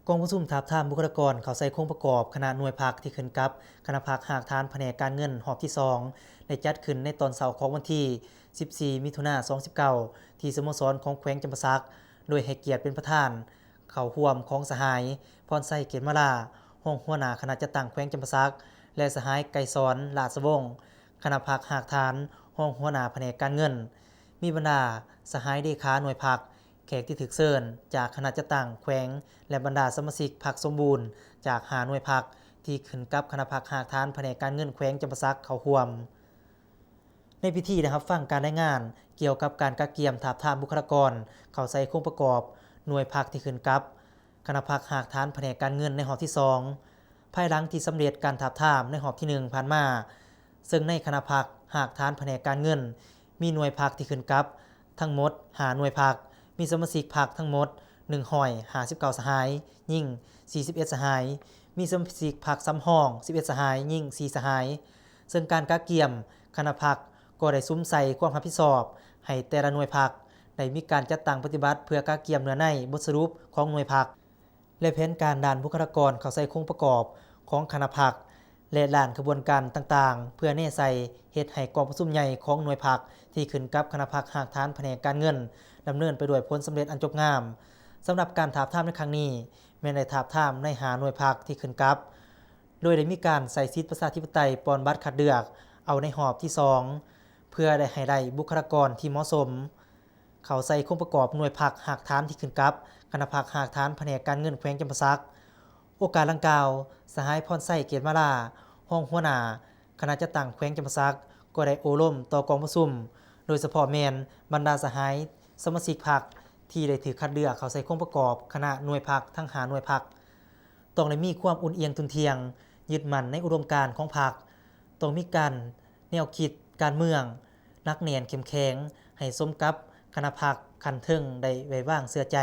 ກອງປະຊຸມທາບທາມບຸກຄະລາກອນເຂົ້າໃສ່ໂຄງປະກອບຄະນະໜ່ວຍພັກທີ່ຂຶ້ນກັບຄະນະພັກຮາກຖານພະແນກການເງິນຮອບທີສອງ ໄດ້ຈັດຂຶ້ນໃນຕອນເຊົ້າຂອງວັນທີສິບສີ່ ມິຖຸນາ ສອງພັນຊາວເກົ້າ ທີ່ສະໂມສອນຂອງແຂວງຈຳປາສັກ ໂດຍໃຫ້ກຽດເປັນປະທານເຂົ້າຮ່ວມຂອງສະຫາຍ ພອນໄຊ ເກດມາລາ ຮອງຫົວໜ້າຄະນະຈັດຕັ້ງແຂວງຈຳປາສັກ ແລະ ສະຫາຍ ໄກສອນ ລາດສະວົງ ຄະນະພັກຮາກຖານ ຮອງຫົວໜ້າພະແນກການເງິນ, ມີບັນດາສະຫາຍເລຂາໜ່ວຍພັກ, ແຂກທີ່ຖືກເຊີນຈາກຄະນະຈັດຕັ້ງແຂວງ ແລະ ບັນດາສະມາຊິກພັກສົມບູນຈາກຫ້າໜ່ວຍພັກທີ່ຂຶ້ນກັບຄະນະພັກຮາກຖານພະແນກການເງິນແຂວງຈຳປາສັກເຂົ້າຮ່ວມ. ໃນພິທີໄດ້ຮັບຟັງການລາຍງານກ່ຽວກັບການກະກຽມທາບທາມບຸກຄະລາກອນເຂົ້າໃສ່ໂຄງປະກອບໜ່ວຍພັກທີ່ຂຶ້ນກັບຄະນະພັກຮາກຖານພະແນກການເງິນໃນຮອບທີສອງ ພາຍຫຼັງທີ່ສຳເລັດການທາບທາມໃນຮອບທີໜຶ່ງຜ່ານມາ, ເຊິ່ງໃນຄະນະພັກຮາກຖານພະແນກການເງິນ ມີໜ່ວຍພັກທີ່ຂຶ້ນກັບທັງໝົດຫ້າໜ່ວຍພັກ, ມີສະມາຊິກພັກທັງໝົດໜຶ່ງຮ້ອຍຫ້າສິບເກົ້າສະຫາຍ, ຍິງສີ່ສິບເອັດສະຫາຍ, ມີສະມາຊິກພັກສຳຮອງສິບເອັດສະຫາຍ, ຍິງສີ່ສະຫາຍ. ເຊິ່ງການກະກຽມຄະນະພັກກໍໄດ້ສຸມໃສ່ຄວາມຮັບຜິດຊອບໃຫ້ແຕ່ລະໜ່ວຍພັກ ໄດ້ມີການຈັດຕັ້ງປະຕິບັດເພື່ອກະກຽມເນື້ອໃນບົດສະຫຼຸບຂອງໜ່ວຍພັກ ແລະ ແຜນການດ້ານບຸກຄະລາກອນເຂົ້າໃສ່ໂຄງປະກອບຂອງຄະນະພັກ ແລະ ດ້ານຂະບວນການຕ່າງໆ ເພື່ອແນໃສ່ເຮັດໃຫ້ກອງປະຊຸມໃຫຍ່ຂອງໜ່ວຍພັກທີ່ຂຶ້ນກັບຄະນະພັກຮາກຖານພະແນກການເງິນ ດຳເນີນໄປດ້ວຍຜົນສຳເລັດອັນຈົບງາມ. ສຳລັບການທາບທາມໃນຄັ້ງນີ້ ແມ່ນໄດ້ທາບທາມໃນຫ້າໜ່ວຍພັກທີ່ຂຶ້ນກັບ ໂດຍໄດ້ມີການໃຊ້ສິດປະຊາທິປະໄຕປ່ອນບັດຄັດເລືອກເອົາໃນຮອບທີສອງ ເພື່ອໄດ້ໃຫ້ໄດ້ບຸກຄະລາກອນທີ່ເໝາະສົມ ເຂົ້າໃສ່ໂຄງປະກອບໜ່ວຍພັກຮາກຖານທີ່ຂຶ້ນກັບຄະນະພັກຮາກຖານພະແນກການເງິນແຂວງຈຳປາສັກ. ໂອກາດດັ່ງກ່າວ, ສະຫາຍ ພອນໄຊ ເກດມາລາ ຮອງຫົວໜ້າຄະນະຈັດຕັ້ງແຂວງຈຳປາສັກ ກໍໄດ້ໂອ້ລົມຕໍ່ກອງປະຊຸມ, ໂດຍສະເພາະແມ່ນບັນດາສະຫາຍສະມາຊິກພັກທີ່ໄດ້ຖືກຄັດເລືອກເຂົ້າໃສ່ໂຄງປະກອບຄະນະໜ່ວຍພັກທັງຫ້າໜ່ວຍພັກ ຕ້ອງໄດ້ມີຄວາມອຸ່ນອຽງຕຸ່ນທ່ຽງ, ຍຶດໝັ້ນໃນອຸດົມການຂອງພັກ, ຕ້ອງມີການແນວຄິດການເມືອງໜັກແໜ້ນເຂັ້ມແຂງ ໃຫ້ສົມກັບຄະນະພັກຂັ້ນເທິງໄດ້ໄວ້ວາງເຊື່ອໃຈ.